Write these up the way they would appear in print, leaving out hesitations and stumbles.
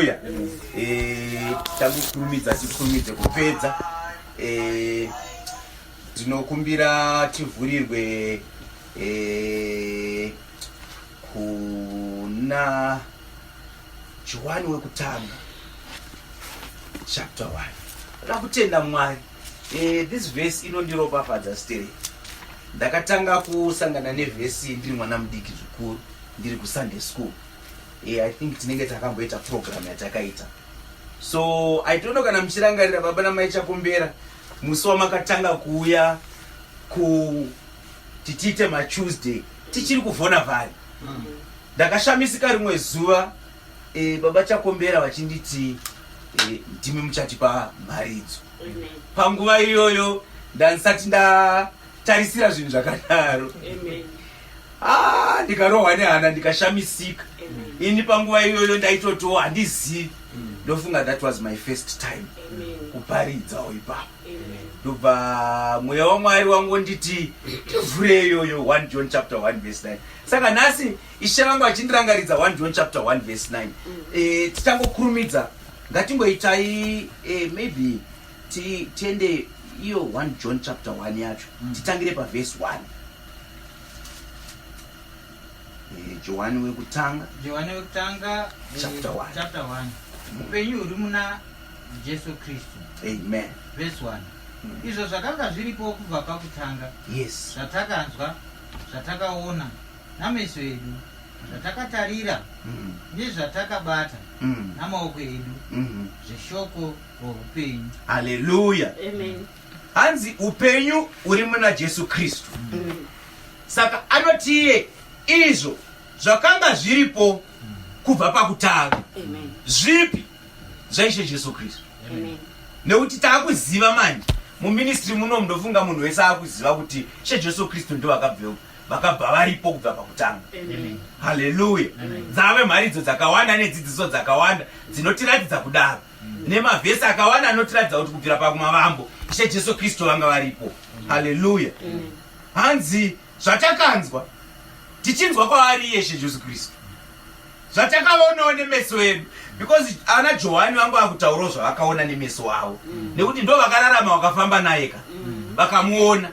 Haleluya. Tangokurumidza tikurumidze kupedza. Tinokumbira tivhurirwe kuna Johani wekutanga chapter 1. Ndoda kutenda Mwari. This verse inondiropafadza stereki. Ndakatanga kusangana nevhesi ndiri mwana mudiki zvikuru ndiri kuSunday school. I think tinenge takamboita program yatakaita. So I don't know kana muchirangarira baba namai Chakombera musi wamakatanga kuuya ku titiite maTuesday tichiri kuVona Valley. Ndakashamisika rimwe zuva baba Chakombera vachinditi ndimi muchatipa mharidzo. Panguva iyoyo ndandisati ndatarisira zvinhu zvakadaro. Ndikarohwa nehana ndikashamisika. Ini panguva iyoyo ndaitotiwo handizivi. Ndofunga that was my first time kuparidzawo ipapo. Ndobva mweya waMwari wangonditi tivhure iyoyo 1 John chapter 1 verse 9. Saka nhasi Ishe vangu vachindirangaridza 1 John chapter 1 verse 9. Tichangokurumidza ngatingoitai maybe tiende iyo 1 John chapter 1 yacho. Titangire pa verse 1. Johani wekutanga. Johani wekutanga, Chapter 1. Chapter 1. Upenyu huri muna Jesu Kristu. Amen. Verse 1. Izvo zvakanga zviripo kubva pakutanga. Zvatakanzwa, zvatakaona nameso edu, zvatakatarira nezvatakabata namaoko edu, zveshoko roupenyu. Haleluya. Amen. Hanzi upenyu uri muna Jesu Kristu. Saka anoti iye izvo zvakanga zviripo kubva pakutanga. Amen. Zvipi zvaIshe Jesu Kristu? Amen. Nekuti taakuziva manje muministry muno, ndofunga munhu wese akuziva kuti Ishe Jesu Kristu ndo vakabva varipo kubva pakutanga. Amen. Haleluya. Dzave mharidzo dzakawanda nedzidziso dzakawanda dzinotiratidza kudaro, nemavhesi akawanda anotiratidza kuti kubvira pakumavambo Ishe Jesu Kristu vanga varipo. Haleluya. Hanzi zvatakanzwa tichinzwa kwaari iye Ishe Jesu Kristu, zvatakaonawo nemeso edu, because ana Johani vanga vakutaurawo zvavakaona nemeso avo, nekuti ndo vakararama, vakafamba naye ka, vakamuona.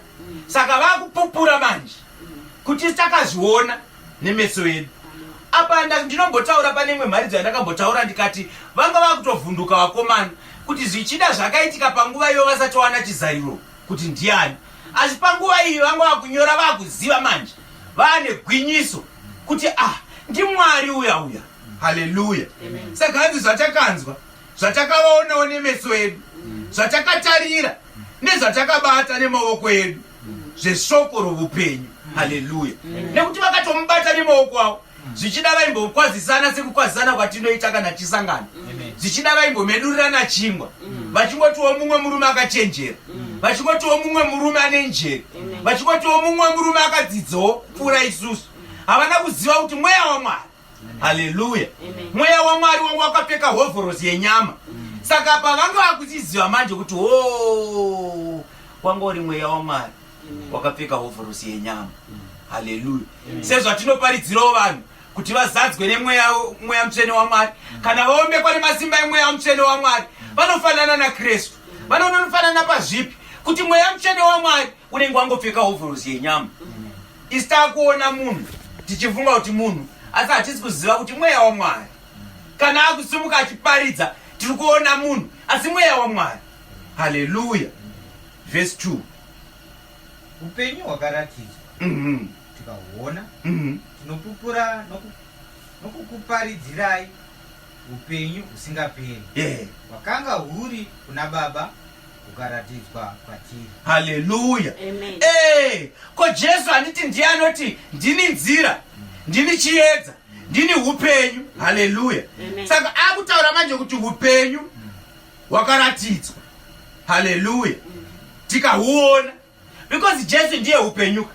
Saka vakupupura manje kuti takazviona nemeso edu. Apa ndinombotaura pane imwe mharidzo yandakambotaura ndikati vanga vakutovhunduka vakomana kuti zvichida zvakaitika panguva iyo vasati wana chizariro kuti ndiani, asi panguva iyi vanga vakunyora, vakuziva manje, vaane gwinyiso kuti ndiMwari uya uya. Haleluya. Saka hanzi zvatakanzwa, zvatakavaonawo nemeso edu, zvatakatarira nezvatakabata nemaoko edu, zveshoko roupenyu. Haleluya. Nekuti vakatomubata nemaoko avo, zvichida vaimbokwazisana sekukwazisana kwatinoita kana tichisangana, zvichida vaimbomedurirana chingwa, vachingotiwo mumwe murume akachenjera, vachingotiwo mumwe murume ane njere, vachingotiwo mumwe murume akadzidzawo kupfuura isusu. Havana kuziva kuti mweya waMwari. Haleluya. Mweya waMwari wanga wakapfeka hovhorosi yenyama. Saka apa vanga vakuchiziva manje kuti ho wanga uri mweya waMwari wakapfeka hovhorosi yenyama. Haleluya. Sezvatinoparidzirawo vanhu kuti vazadzwe nemweya, mweya mutsvene waMwari, kana vaombekwa nemasimba emweya mutsvene waMwari, vanofanana naKristu. Vanofanana pazvipi? Kuti mweya mutsvene waMwari unenge wangopfeka hovhorosi yenyama. Isi takuona munhu tichifunga kuti munhu, asi hatisi kuziva kuti mweya waMwari. Kana akusimuka achiparidza, tiri kuona munhu, asi mweya waMwari. Haleluya. Verse 2. Upenyu hwakaratidzwa, tikahuona, tinopupura nokukuparidzirai upenyu husingaperi, hwakanga huri kuna Baba, hukaratidzwa kwatiri. Haleluya. Amen. Ko Jesu handiti ndiye anoti ndini nzira, ndini chiedza, ndini upenyu? Haleluya. Amen. Saka akutaura manje kuti upenyu hwakaratidzwa. Haleluya. Tikahuona, because Jesu ndiye upenyu.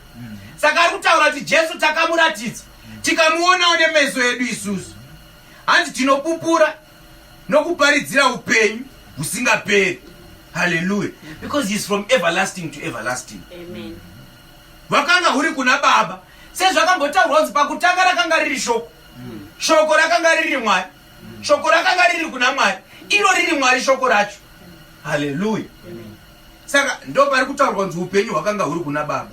Saka ari kutaura kuti Jesu takamuratidza, tikamuonawo nemeso edu isusu. Hanzi tinopupura nokuparidzira upenyu husingaperi. Haleluya. Because he is from everlasting to everlasting. Amen. Hwakanga huri kuna Baba, sezvakambotaurwa kunzi pakutanga rakanga riri shoko, shoko rakanga riri Mwari. Shoko rakanga riri kuna Mwari, iro riri Mwari shoko racho. Haleluya. Saka ndo pari kutaurwa kunzi upenyu hwakanga huri kuna Baba.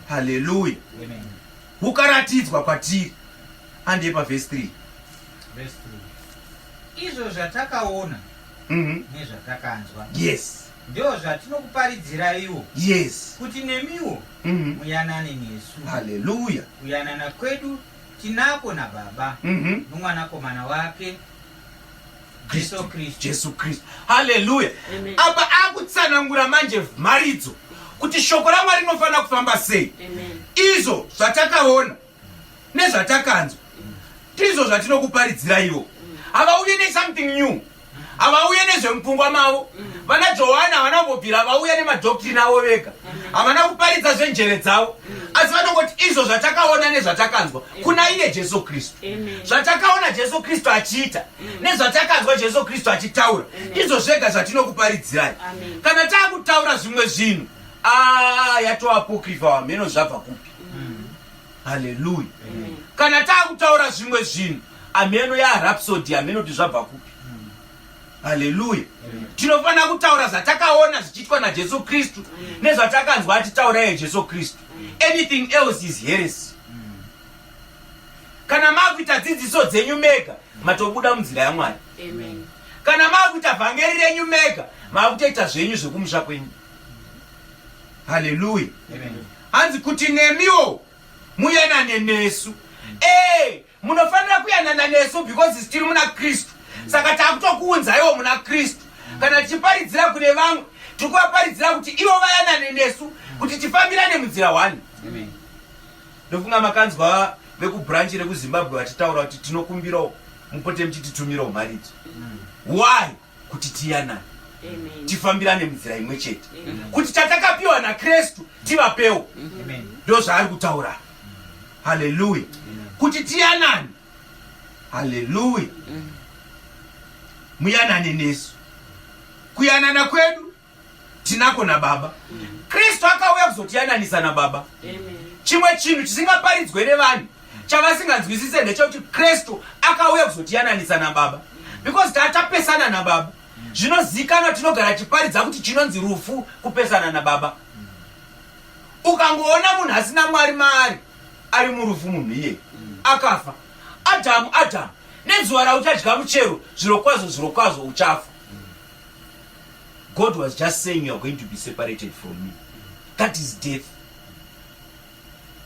Haleluya. Hukaratidzwa kwatiri. Andiye pavhesi 3. Verse 3. Izvo zvatakaona nezvatakanzwa. Yes. Ndizvo zvatinokuparidziraiwo. Yes. Kuti nemiwo muyanane nesu. Haleluya. Kuyanana kwedu tinako naBaba noMwanakomana wake Jesu Kristu. Jesu Kristu. Haleluya. Apa akutsanangura manje mharidzo kuti shoko raMwari rinofanira kufamba sei. Izvo zvatakaona nezvatakanzwa ndizvo zvatinokuparidzira iwo. Havauye nesomething new, havauye nezvemupfungwa mavo. Vana Johani havana kumbobvira vauya nemadoctrine avo vega, havana kuparidza zvenjere dzavo, asi vanongoti izvo zvatakaona nezvatakanzwa kuna iye Jesu Kristu. Zvatakaona Jesu Kristu achiita nezvatakanzwa Jesu Kristu achitaura, ndizvo zvega zvatinokuparidzirai. Kana taakutaura zvimwe zvinhu, yatoapokrifa, wamheno zvabva kupi. Haleluya. Kana taakutaura zvimwe zvinhu, amheno yarhapsody, amheno kuti zvabva kupi. Haleluya. Tinofanira kutaura zvatakaona zvichiitwa naJesu Kristu nezvatakanzwa achitaura iye Jesu Kristu. Anything else is heresy. Kana maakuita dzidziso dzenyu mega, matobuda munzira yaMwari. Kana maakuita vhangeri renyu mega, maakutoita zvenyu zvekumusha kwenyu. Haleluya. Hanzi kuti nemiwo muyanane nesu. Munofanira kuyanana nesu because tiri muna Kristu. Saka takutokuunzaiwo muna Kristu. Kana tichiparidzira kune vamwe, tiri kuvaparidzira kuti ivo vayanane nesu, kuti tifambirane munzira one. Ndofunga makanzwa vekubranch rekuZimbabwe vachitaura kuti tinokumbirawo mupote muchititumirawo mharidzo. Why? Kuti tiyanane, tifambirane munzira imwe chete, kuti chatakapiwa naKristu tivapewo. Ndo zvaari kutaura. Haleluya. Kuti tiyanane. Haleluya. Muyanane nesu. Kuyanana kwedu tinako naBaba. Kristu akauya kuzotiyananisa naBaba. Chimwe chinhu chisingaparidzwe nevanhu chavasinganzwisise ndechekuti Kristu akauya kuzotiyananisa naBaba, because tatapesana naBaba. Zvinozikanwa, tinogara tichiparidza kuti chinonzi rufu kupesana naBaba. Ukangoona munhu asina Mwari maari, ari murufu munhu iyeye, akafa. Adhamu, Adhamu, nezuva rauchadya muchero, zvirokwazvo zvirokwazvo uchafa. God was just saying you are going to be separated from me. That is death.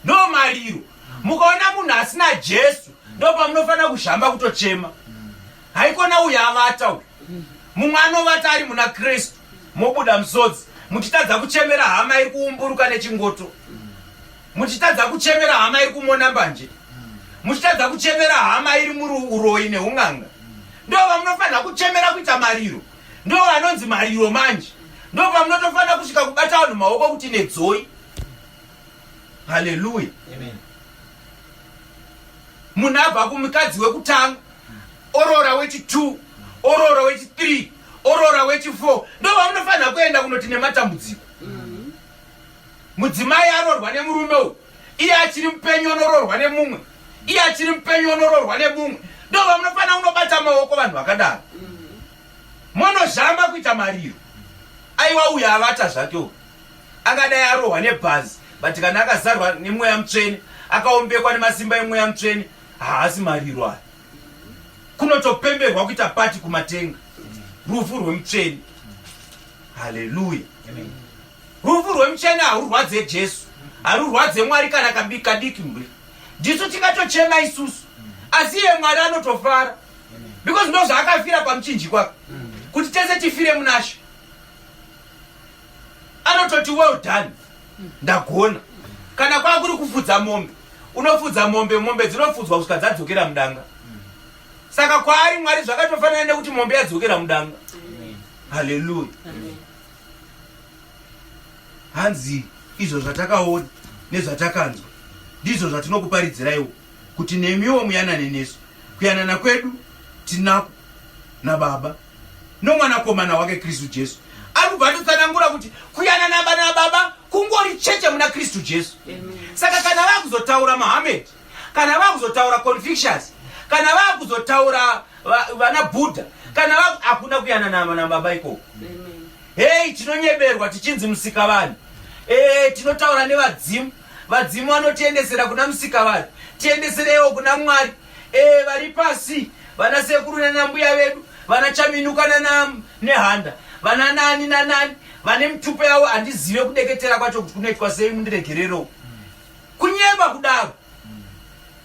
No mariro. Mukaona munhu asina Jesu, ndo pamunofanira kuzhamba kutochema. Haikona uyu avata uyu. Mumwe anovata ari muna Kristu, mobuda musodzi, muchitadza kuchemera hama iri kuumburuka nechingoto. Muchitadza kuchemera hama iri kumona mbanje. Muchitadza kuchemera hama iri mururoyi neun'anga. Ndo vamunofanira kuchemera kuita mariro. Ndo vanonzi mariro manje. Ndo pamunotofanira kusvika kubata vanhu maoko kuti nedzoi. Haleluya. Munhu abva kumukadzi wekutanga, oroora wechi2, oroora wechi3, oroora wechi4, ndo vamunofanira kuenda kunoti nematambudziko. Mudzimai aroorwa nemurume uyu, iye achiri mupenyu onoroorwa nemumwe, iye achiri mupenyu onoroorwa nemumwe. Ndo vamunofanira kunobata maoko vanhu vakadaro. Monozhamba kuita mariro. Aiwa, uyu avata zvake uyu. Akadai arohwa nebhazi, but kana akazarwa nemweya mutsvene, akaombekwa nemasimba emweya mutsvene, haasi mariro aya. Kunotopemberwa kuita pati kumatenga. Rufu rwemutsvene. Haleluya. Rufu rwemutsvene harurwadze Jesu, harurwadze Mwari kana kadiki mbwe. Ndisu tingatochema isusu, asi iye Mwari anotofara, because ndo zvaakafira pamuchinjikwa, kuti tese tifire munaShe. Anototi well done, ndagona. Kana kwakuri kufudza mombe, unofudza mombe, mombe dzinofudzwa kusvika dzadzokera mudanga. Saka kwaari Mwari zvakatofanana nekuti mombe yadzokera mudanga. Haleluya. Hanzi izvo zvatakaona nezvatakanzwa ndizvo zvatinokuparidziraiwo, kuti nemiwo muyanane nesu. Kuyanana kwedu tinako naBaba noMwanakomana wake Kristu Jesu. Ari kubva atotsanangura kuti kuyanana naBaba kungori chete muna Kristu Jesu. Saka kana vakuzotaura Muhammad, kana vakuzotaura Confucius, kana vakuzotaura Vana Buddha kana hakuna kuyanana nababa ikoko. Hei, tinonyeberwa tichinzi musikavanhu. E, tinotaura nevadzimu, vadzimu vanotiendesera kuna musikavanhu, tiendesereiwo kuna Mwari. E, vari pasi vana sekuru nanambuya vedu, vana Chaminuka nana Nehanda, vana nani nanani vane mitupo yavo. Handizive kudeketera kwacho kuti kunoitwa sei, mundiregererewo. Kunyeba kudaro.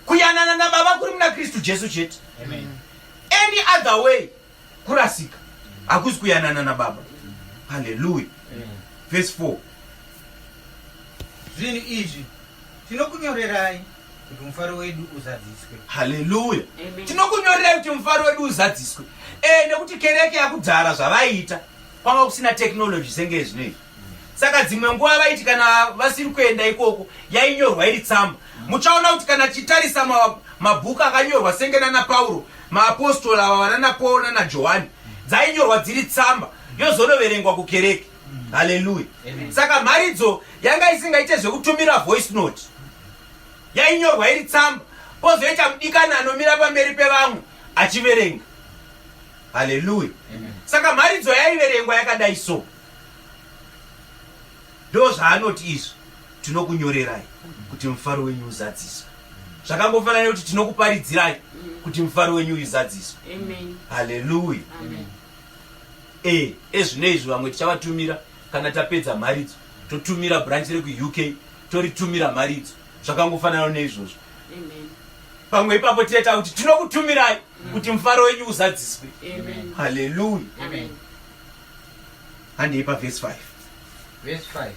Kuyanana nababa kuri muna Kristu Jesu chete. Any other way kurasika, hakusi kuyanana nababa. Haleluya. Verse 4. Zvinhu izvi tinokunyorerai kuti mufaro wedu uzadziswe. Haleluya. Tinokunyorerai kuti mufaro wedu uzadziswe. E, nekuti kereke yakudhara zvavaiita kwanga kusina technology senge zvino izvi. Saka dzimwe nguva vaiti kana vasiri kuenda ikoko, yainyorwa iri tsamba. Muchaona kuti kana tichitarisa mabhuku akanyorwa senge nana Pauro, maapostora ava, vanana Paul nana Johani, dzainyorwa dziri tsamba, yozonoverengwa kukereke. Haleluya. Saka mharidzo yanga isingaite zvekutumira voice note, yainyorwa iri tsamba, pozoita mudikani anomira pamberi pevamwe achiverenga. Haleluya. Saka mharidzo yaiverengwa yakadai so. Ndo zvaanoti, izvi tinokunyorerai kuti mufaro wenyu uzadziswe. Zvakangofanana nekuti tinokuparidzirai kuti mufaro wenyu uzadziswe. Haleluya. E, ezvino izvi vamwe tichavatumira kana tapedza mharidzo, totumira branch rekuUK, toritumira mharidzo. Zvakangofanana neizvozvo. Pamwe ipapo tieta kuti tinokutumirai kuti mufaro wenyu uzadziswe. Haleluya. Handei pavhesi 5. Vhesi 5: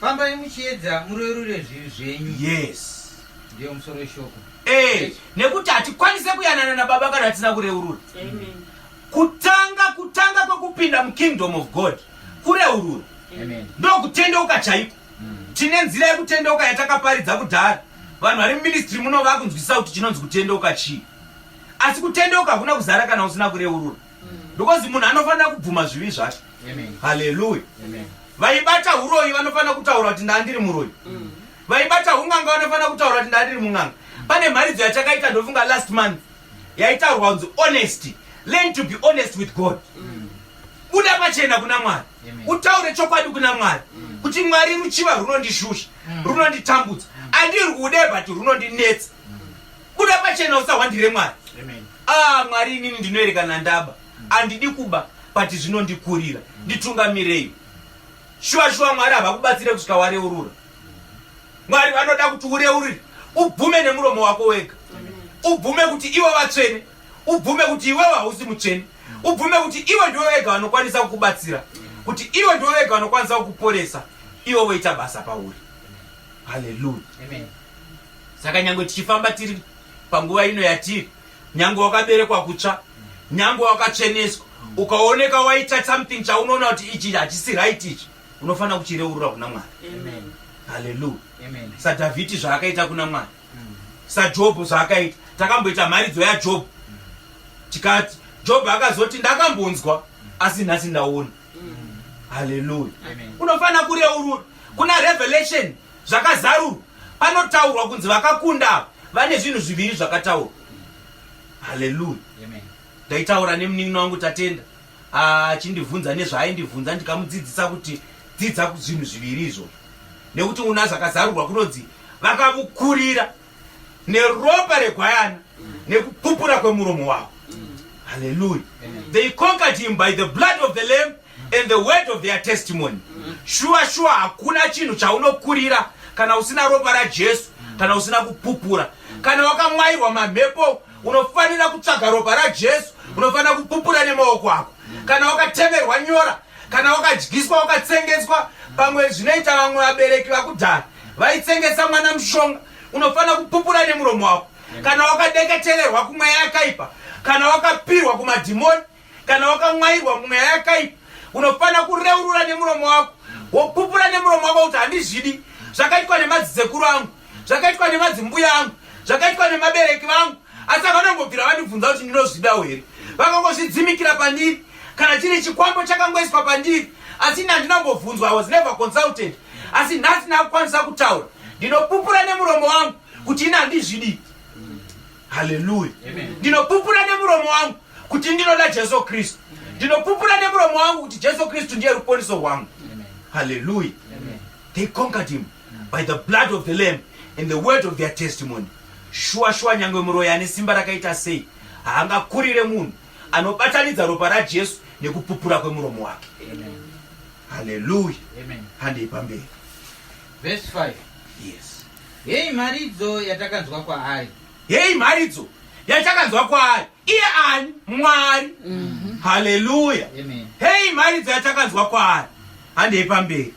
Fambai muchiedza, mureurure zvivi zvenyu. Yes. Ndiyo musoro weshoko. E, nekuti hatikwanise kuyanana nababa kana tisina kureurura. Kutanga kwekupinda mukingdom of God kureurura. Ndokutendeuka chaiko. Tine nzira yekutendeuka yatakaparidza kudhara. Vanhu vari muministry muno vakunzwisisa kuti chinonzi kutendeuka chii, asi kutendeuka hakuna kuzara kana usina kureurura, because munhu anofanira kubvuma zvivi zvake. Haleluya. Vaibata uroyi vanofanira kutaura kuti ndandiri muroyi. Vaibata ung'anga vanofanira kutaura kuti ndandiri mung'anga. Pane mharidzo yatakaita, ndofunga last month, yaitaurwa kunzi honesty, learn to be honest with God. Buda pachena kuna Mwari, utaure chokwadi kuna Mwari kuti, "Mwari, ruchiva runondishusha, runonditambudza, handirwude, but runondinetsa." Buda pachena, usahwandire Mwari. "Ah, Mwari, inini ndinoerekana ndaba, handidi kuba, but zvinondikurira, nditungamirei." Shuwa shuwa Mwari havakubatsire kusvika wareurura. Mwari vanoda kuti ureurire, ubvume nemuromo wako wega, ubvume kuti ivo vatsvene, ubvume kuti iwewe hausi mutsvene, ubvume kuti ivo ndivo vega vanokwanisa kukubatsira, kuti ivo ndivo vega vanokwanisa kukuporesa, ivo voita basa pauri. Haleluya. Saka nyange tichifamba tiri panguva ino yatiri, nyange wakaberekwa kutsva, nyange wakatsveneswa, ukaoneka waita something chaunoona kuti ichi hachisi right ichi, unofanira kuchireurura kuna Mwari. Haleluya. SaDhavhidi zvaakaita kuna Mwari, saJobho zvaakaita. Takamboita mharidzo yaJobho, tikati Jobho akazoti, "Ndakambonzwa, asi nhasi ndaona." Haleluya. Unofanira kureurura. Kuna Revelation, Zvakazarurwa, panotaurwa kunzi vakakunda ava vane zvinhu zviviri zvakataurwa. Haleluya. Ndaitaura nemunin'ina wangu Tatenda achindibvunza nezvaaindibvunza, ndikamudzidzisa kuti dzidza zvinhu zviviri izvozvo, nekuti una Zvakazarurwa kunonzi vakamukurira neropa regwayana nekupupura kwemuromo wavo. Haleluya. They conquered him by the blood of the Lamb and the word of their testimony. Shuwa shuwa hakuna chinhu chaunokurira kana usina ropa raJesu, kana usina kupupura. Kana wakamwayirwa mamhepo, unofanira kutsvaga ropa raJesu, unofanira kupupura nemaoko ako. Kana wakatemerwa nyora, kana wakadyiswa, wakatsengeswa, pamwe zvinoita vamwe vabereki vakudhara vaitsengesa mwana mushonga, unofanira kupupura nemuromo wako. Kana wakadeketererwa kumweya yakaipa, kana wakapirwa kumadhimoni, kana wakamwayirwa mumweya yakaipa, unofanira kureurura nemuromo wako, wopupura nemuromo wako kuti handizvidi. Zvakaitwa nemadzisekuru angu, zvakaitwa nemadzimbuya angu, zvakaitwa nemabereki vangu, asi havanambobvira vandibvunza kuti ndinozvidawo here. Vakangozvidzimikira pandiri. Kana chiri chikwambo, chakangoiswa pandiri, asi ini handinambobvunzwa. I was never consulted. Asi nhasi ndakukwanisa kutaura, ndinopupura nemuromo wangu kuti ini handizvidi. Haleluya. Ndinopupura nemuromo wangu kuti ndinoda Jesu Kristu. Ndinopupura nemuromo wangu kuti Jesu Kristu ndiye ruponiso rwangu. Haleluya. They conquered him by the blood of the lamb and the word of their testimony. Shuwa shuwa nyangwe muroyi ane simba rakaita sei haangakurire munhu anobatanidza ropa raJesu nekupupura kwemuromo wake. Haleluya. Handei pamberi. Verse 5. Yes. Hei mharidzo yatakanzwa kwaari. Hei mharidzo yatakanzwa kwaari. Iye ani? Mwari. Haleluya. Amen. Hei mharidzo yatakanzwa kwaari. Handei pamberi.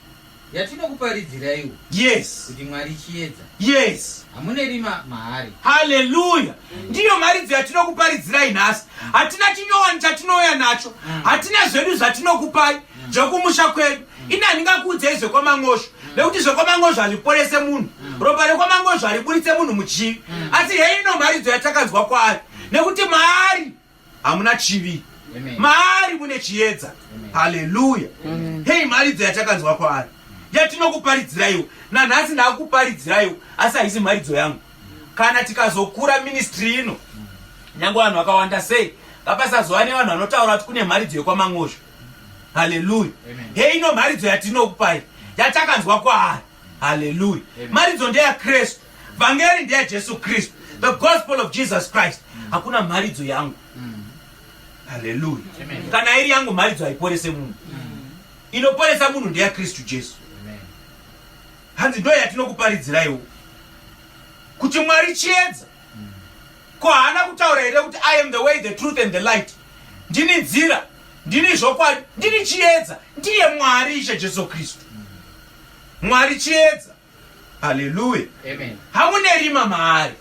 Yatinokuparidziraiwo Yes. kuti Mwari chiedza, Yes. hamune rima maari. Haleluya. Ndiyo mharidzo yatinokuparidzirai nhasi. Hatina chinyowani chatinouya nacho. Hatina zvedu zvatinokupai zvekumusha kwedu. Ini handingakuudzei zvekwaMang'ozho nekuti zvekwaMang'ozho hazviporese munhu. Ropa rekwaMang'ozho hariburitse munhu muchivi. Asi heino mharidzo yatakanzwa kwaari nekuti maari hamuna chivi. Maari mune chiedza. Haleluya. Hei mharidzo yatakanzwa kwaari yatinokuparidziraiwo nanhasi ndakuparidziraiwo, asi haisi mharidzo yangu. Kana tikazokura ministry ino, nyange vanhu vakawanda sei, ngapasazova nevanhu vanotaura kuti kune mharidzo yekwaMang'ozho. Haleluya. Hei ino mharidzo yatinokupai yatakanzwa kwaari. Haleluya. Mharidzo ndeyaKristu, vhangeri ndeyaJesu Kristu, the gospel of Jesus Christ. Hakuna mharidzo yangu. Haleluya. Kana iri yangu mharidzo haiporese munhu. Inoporesa munhu ndeyaKristu Jesu. Hanzi ndo yatinokuparidziraiwo kuti Mwari chiedza. Ko haana kutaura here kuti I am the way, the truth and the light? Ndini nzira, ndini zvokwadi, ndini chiedza. Ndiye Mwari Ishe Jesu Kristu. Mwari chiedza. Haleluya. Amen. Hamune rima maari.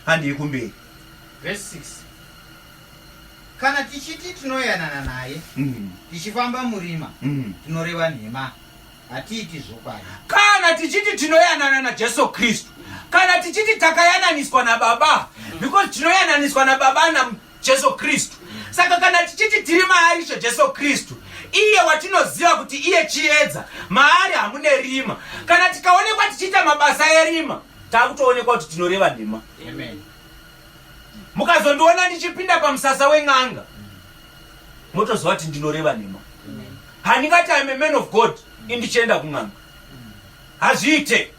Handei kumberi. Verse 6. Kana tichiti tinoyanana naye, tichifamba murima, tinoreva nhema, hatiiti zvokwadi. Kana tichiti tinoyanana naJesu Kristu, kana tichiti takayananiswa naBaba, because tinoyananiswa naBaba naJesu Kristu. Saka kana tichiti tiri maari Ishe Jesu Kristu, iye watinoziva kuti iye chiedza, maari hamune rima. Kana tikaonekwa tichiita mabasa erima, takutoonekwa kuti tinoreva nhema. Amen. Mukazondiona ndichipinda pamusasa wen'anga, motoziva kuti ndinoreva nhema. Handingati I'm a man of God indichienda kun'anga. Hazviite.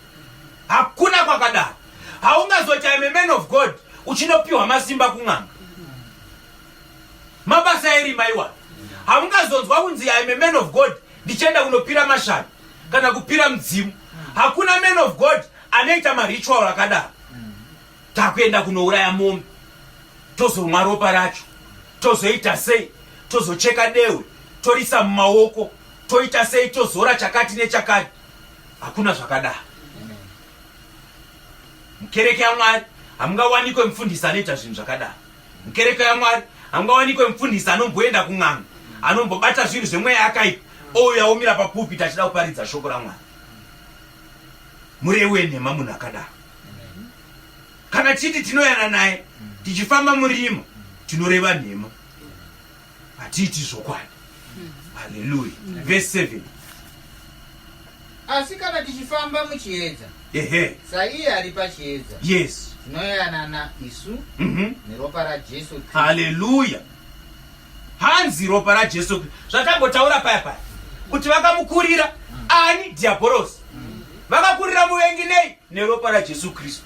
Hakuna kwakadaro. Haungazoti I'm a man of God uchinopiwa masimba kun'anga. Mabasa erima iwayo. Haungazonzwa kunzi I'm a man of God ndichienda kunopira mashavi kana kupira mudzimu. Hakuna man of God anoita maritual akadaro. Takuenda kunouraya mombe, tozomwa ropa racho, tozoita sei, tozocheka dehwe, torisa mumaoko, toita sei, tozora chakati nechakati. Hakuna zvakadaro. Mukereke yaMwari hamungawanikwe mufundisi anoita zvinhu zvakadaro. Mukereke yaMwari hamungawanikwe mufundisi anomboenda kun'anga, anombobata zvinhu zvemweya yakaipa, ouya omira papulpit achida kuparidza shoko raMwari. Murevi wenhema munhu akadaro. Kana tichiti tinoyana naye tichifamba murima, tinoreva nhema, hatiiti zvokwadi. Haleluya. Verse 7. Asi kana tichifamba muchiedza, Ehe. saiye ari pachiedza, Yes. tinoyanana isu neropa raJesu Kristu. Haleluya. Hanzi ropa raJesu Kristu. Zvatambotaura paya paya kuti vakamukurira ani? Diaborosi. Vakakurira muvengi nei? Neropa raJesu Kristu.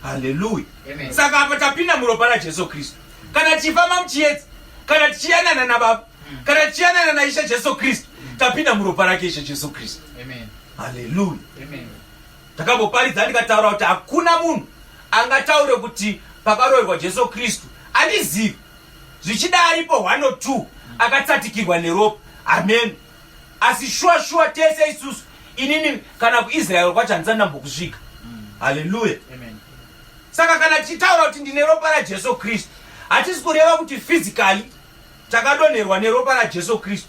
Haleluya. Amen. Saka apa tapinda muropa raJesu Kristu. Kana tichifamba muchiedza, kana tichiyanana naBaba, kana tichiyanana naIshe Jesu Kristu, tapinda muropa rake Ishe Jesu Kristu. Amen. Haleluya. Amen. Takamboparidza ndikataura kuti hakuna munhu angataure kuti pakaroverwa Jesu Kristu andizivi. Zvichida aripo 1 or 2 akatsatikirwa neropa. Amen. Asi shuwa shuwa tese isusu, inini kana kuIsrael kwacho handisati ndambokusvika. Haleluya. Amen. Saka kana tichitaura kuti ndine ropa raJesu Kristu, hatisi kureva kuti physically takadonherwa neropa raJesu Kristu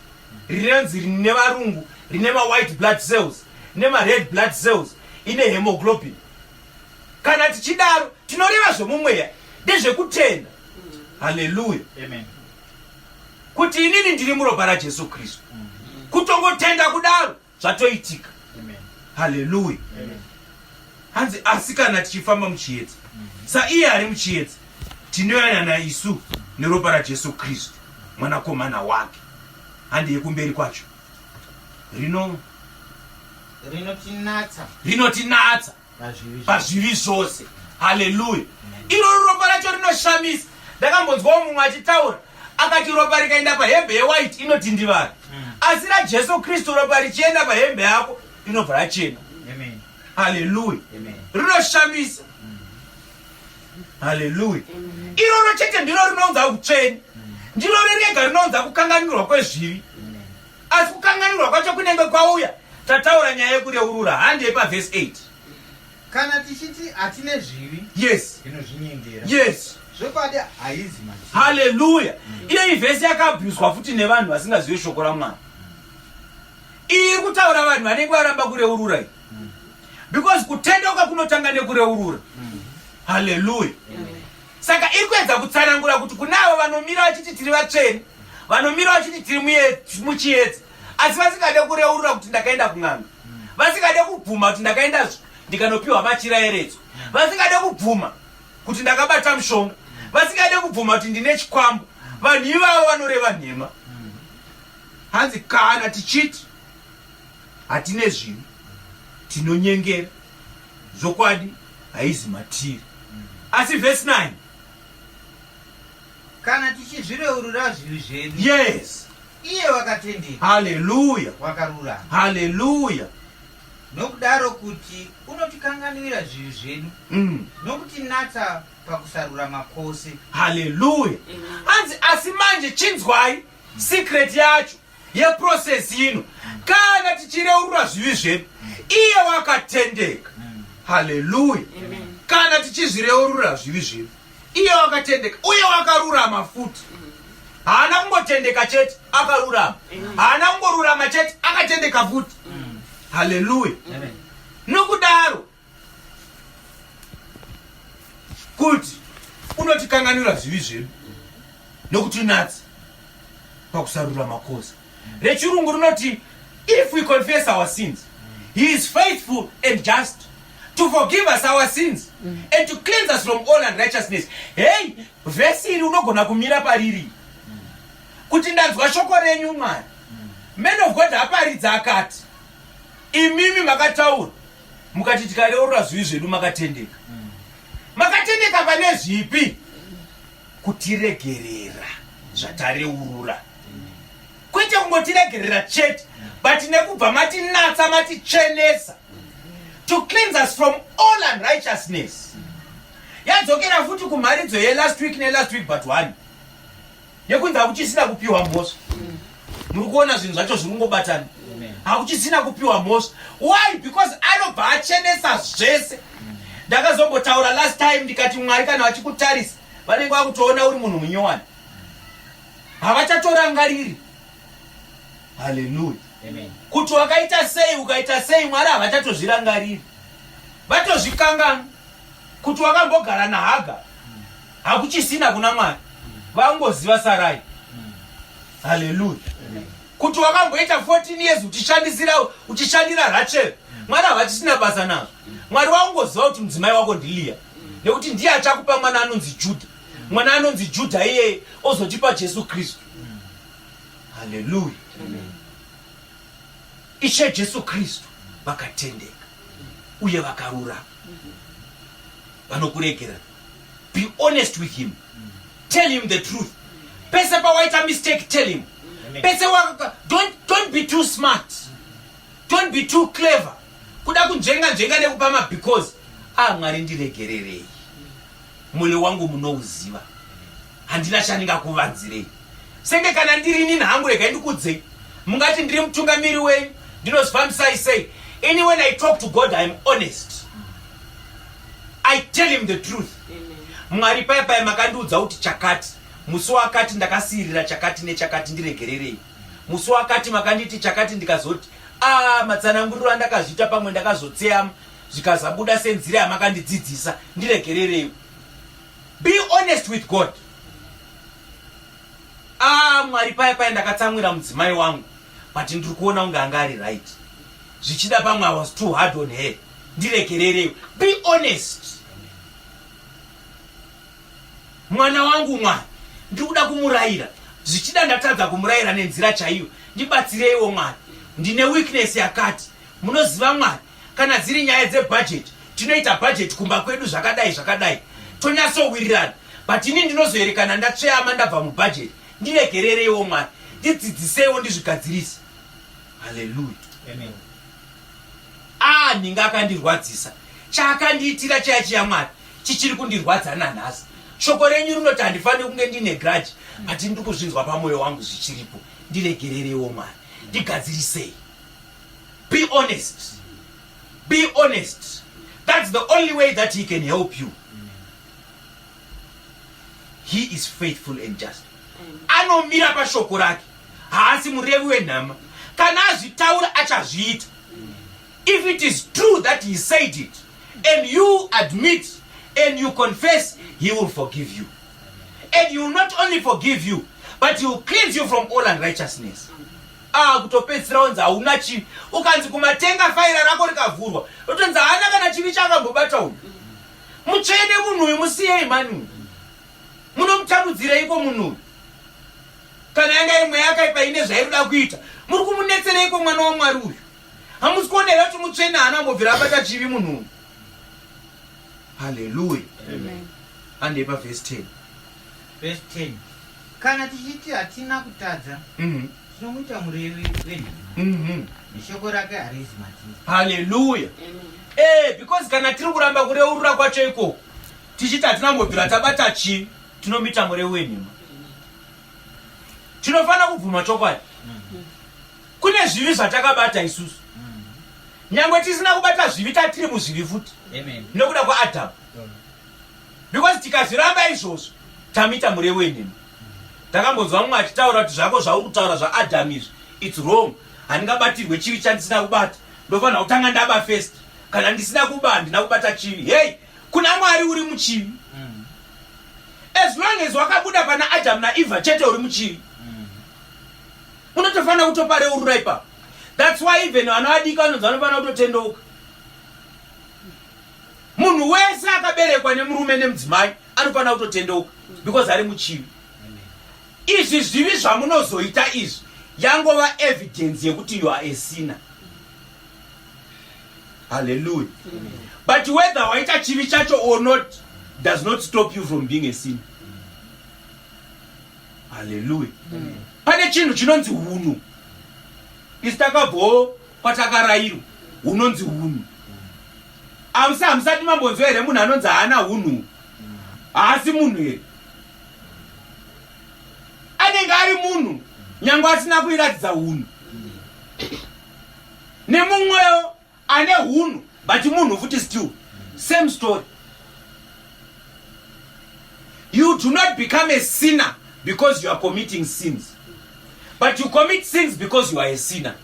rinonzi rine varungu, rine mawhite blood cells nemared blood cells, ine hemoglobin. Kana tichidaro tinoreva zvemumweya, ndezvekutenda. Haleluya. Amen. Kuti inini ndiri muropa raJesu Kristu. Kutongotenda kudaro zvatoitika. Amen. Haleluya. Amen. Hanzi asi kana tichifamba muchiedza, Saiye ari muchiedza, tinoyanana isu neropa raJesu Kristu, Mwanakomana wake. Handei kumberi kwacho. Rino Rinotinatsa. Rinotinatsa pazvivi zvose. Haleluya! Iroro ropa racho rinoshamisa. Ndakambonzwawo mumwe achitaura akati ropa rikaenda pahembe yewhite inotindivara. Asi raJesu Kristu ropa richienda pahembe yako inobva rachena. Haleluya! Rinoshamisa. Haleluya! Iroro chete ndiro rinounza utsvene. Ndiro rega rinounza kukanganwirwa kwezvivi. Asi kukanganwirwa kwacho kunenge kwauya tataura nyaya yekureurura. Handei pavhesi 8. Kana tichiti hatine zvivi, tinozvinyengera. Zvokwadi haizi matiri. Haleluya. Iyo ivhesi yakabhuswa futi nevanhu vasingazive shoko raMwari. Iyi iri kutaura vanhu vanenge varamba kureurura iyi. Because kutendeuka kunotanga nekureurura. Haleluya. Saka iri kuedza kutsanangura kuti kune avo vanomira vachiti tiri vatsvene, vanomira vachiti tiri muchiedza, asi vasingade kureurura kuti ndakaenda kun'anga, vasingade kubvuma kuti ndakaenda ndikanopiwa machira eretso, vasingade kubvuma kuti ndakabata mushonga, vasingade kubvuma kuti ndine chikwambo. Vanhu ivavo vanoreva nhema. Hanzi kana tichiti hatine zvivi, tinonyengera, zvokwadi haizi matiri. Asi vhesi 9. Kana tichizvireurura zvivi zvedu, iye wakatendeka, Haleluya. wakarurama, Haleluya. nokudaro kuti unotikanganwira zvivi zvedu, nokutinatsa pakusarurama kwose. Haleluya. Hanzi asi manje chinzwai secret yacho yeprocess ino. Kana tichireurura zvivi zvedu, iye wakatendeka. Haleluya. Kana tichizvireurura zvivi zvedu, iye wakatendeka uye wakarurama futi. Haana kungotendeka chete, akarurama. Haana kungorurama chete, akatendeka futi. Haleluya. Nokudaro kuti unotikanganwira zvivi zvedu nokutinatsa pakusarurama kwose. Rechirungu rinoti if we confess our sins, he is faithful and just to forgive us our sins and to cleanse us from all unrighteousness. Hey, vhesi iri unogona kumira pariri kuti ndanzwa shoko renyu Mwari. Man of God aparidza akati imimi makataura mukati tikareurura zvivi zvedu makatendeka. Makatendeka pane zvipi? Kutiregerera zvatareurura, kwete kungotiregerera chete, but nekubva matinatsa, matitsvenesa, to cleanse us from all unrighteousness. Yadzokera futi kumharidzo yelast week nelast week but one yekunzi hakuchisina kupiwa mhosva. Muri kuona zvinhu zvacho zviri kungobatana. Hakuchisina kupiwa mhosva. Why? Because anobva achenesa zvese. Ndakazombotaura last time ndikati Mwari kana vachikutarisa vanenge vakutoona uri munhu munyowani, havachatorangariri. Haleluya. Kuti wakaita sei, ukaita sei, Mwari havachatozvirangariri, vatozvikanganwa. Kuti wakambogara naHaga hakuchisina kuna Mwari, vangoziva Sarai. Haleluya. Kuti wakamboita 14 years uchishandira Rachel, Mwari havachisina basa nazvo. Mwari waungoziva kuti mudzimai wako ndiLeah, nekuti ndiye achakupa mwana anonzi Judha. Mwana anonzi Judha iyeye ozotipa Jesu Kristu. Haleluya. Ishe Jesu Kristu vakatendeka uye vakarurama, vanokuregera. Be honest with him, tell him the truth. Pese pawaita mistake, tell him. Pese don't be too smart, don't be too clever, kuda kunzvenga nzvenga nekupa mabecause. Mwari ndiregererei, mwoyo wangu munouziva, handina chandingakuvanzirei. Senge kana ndiri inini hangu, regai ndikudzei, mungati ndiri mutungamiri wenyu, ndinozvifambisai sei? Ini when I talk to God, I am honest, I tell him the truth. Mwari, paya paya makandiudza kuti chakati, musi wakati ndakasiyirira chakati nechakati, ndiregererei. Musi wakati makanditi chakati, ndikazoti matsananguriro andakazviita pamwe ndakazotseyama zvikazabuda senzira yamakandidzidzisa, ndiregererei. Be honest with God. Mwari, paya paya ndakatsamwira mudzimai wangu, but ndiri kuona kunge anga ari right, zvichida pamwe I was too hard on her, ndiregererewo. Be honest. Mwana wangu Mwari, ndiri kuda kumurayira. Zvichida ndatadza kumurayira nenzira chaiyo. Ndibatsireiwo Mwari. Ndine weakness yakati. Munoziva Mwari, kana dziri nyaya dzebudget, tinoita budget kumba kwedu zvakadai zvakadai. Tonyatsowirirana. But ini ndinozoerekana ndatsveyama ndabva mubudget. Ndiregerereiwo Mwari. Ndidzidziseiwo ndizvigadzirise. Hallelujah. Amen. Ah, ninga akandirwadzisa. Chaakandiitira chaya chiya Mwari chichiri kundirwadza nanhasi. Shoko renyu rinoti handifaniri kunge ndine grudge, but ndiri kuzvinzwa pamoyo wangu zvichiripo. Ndiregerereiwo Mwari. Ndigadzirisei. Be honest. Be honest. That's the only way that he can help you. He is faithful and just. Anomira pashoko rake. Haasi murevi wenhama. Kana azvitaura achazviita. If it is true that he said it and you admit and you confess, he will forgive you. And he will not only forgive you, but he will cleanse you from all unrighteousness. Ah, kutopedzisira unzi hauna chivi. Ukanzi kumatenga faira rako rikavhurwa, utonzi haana kana chivi chaakambobata uyu. Mutsvene munhu uyu musiyei mani uyu. Munomutambudzireiko munhu uyu? Kana yanga imwe yakaipa ine zvairikuda kuita, muri kumunetsereiko mwana waMwari uyu? Hamusi kuona here kuti mutsvene haana kumbobvira abata chivi munhu uyu? Haleluya. Handei pavhesi 10. Verse 10 Kana tichiti hatina kutadza, tinomuita murevi wenhema, neshoko rake harizi matiri. Haleluya. Eh, because kana tiri kuramba kureurura kwacho ikoko, tichiti hatina kumbobvira tabata chivi, tinomuita murevi wenhema. Tinofanira kubvuma chokwadi. Kune zvivi zvatakabata isusu. Nyangwe tisina kubata zvivi, tatiri muzvivi futi. Nekuda kwaAdhamu. Because tikazviramba izvozvo, tamuita murevi wenhema. Takambonzwa mumwe achitaura kuti zvako zvauri kutaura zvaAdhamu izvi, it's wrong. Handingabatirwe chivi chandisina kubata. Ndofanira kutanga ndaba first. Kana ndisina kuba, handina kubata chivi. Hey, kuna Mwari uri muchivi. As long as wakabuda pana Adamu naEva chete uri muchivi. Unotofanira kutopareurura ipapo. That's why even vana vadiki vanonzi vanofanira kutotendeuka. Munhu wese akaberekwa nemurume nemudzimai anofanira kutotendeuka because ari muchivi. Izvi zvivi zvamunozoita izvi yangova evidence yekuti you are a sinner. Hallelujah. But whether waita chivi chacho or not does not stop you from being a sinner. Hallelujah. Pane chinhu chinonzi hunhu. Isu takabvawo kwatakarairwa hunonzi hunhu. Amusi hamusati mambonzwa here munhu anonzi haana hunhu? Haasi munhu here? Anenge ari munhu nyange asina kuiratidza hunhu. Nemumwewo ane hunhu but munhu futi still same story. You do not become a sinner because you are committing sins, but you commit sins because you are a sinner.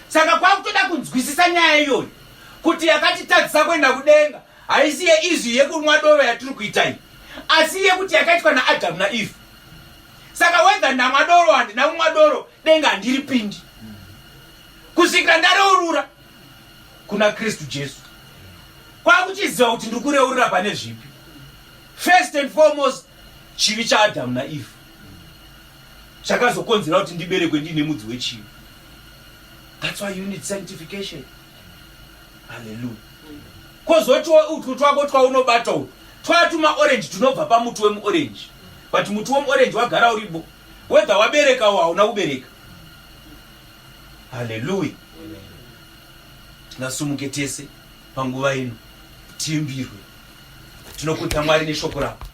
Saka kwakutoda kunzwisisa nyaya iyoyo kuti yakatitadzisa kuenda kudenga haisi yeizvi yekunwa doro yatiri kuita iyi, asi yekuti yakaitwa naAdhamu naEve. Saka whether ndamwa doro handina kumwa doro, denga handiripindi kusvikira ndareurura kuna Kristu Jesu. Kwakuchiziva kuti ndiri kureurura pane zvipi. First and foremost, chivi chaAdhamu naEve chakazokonzera kuti ndiberekwe ndiine mudzi wechivi. That's why you need sanctification. Hallelujah. Kozotiwo utwu twako twaunobata utwu twatuma orange tunobva pamuti wemuorange, but muti wemuorange wagara uripo whether wabereka or hauna kubereka. Hallelujah. Tingasumuke tese panguva ino tiimbirwe. Tinokudza Mwari neshoko rako.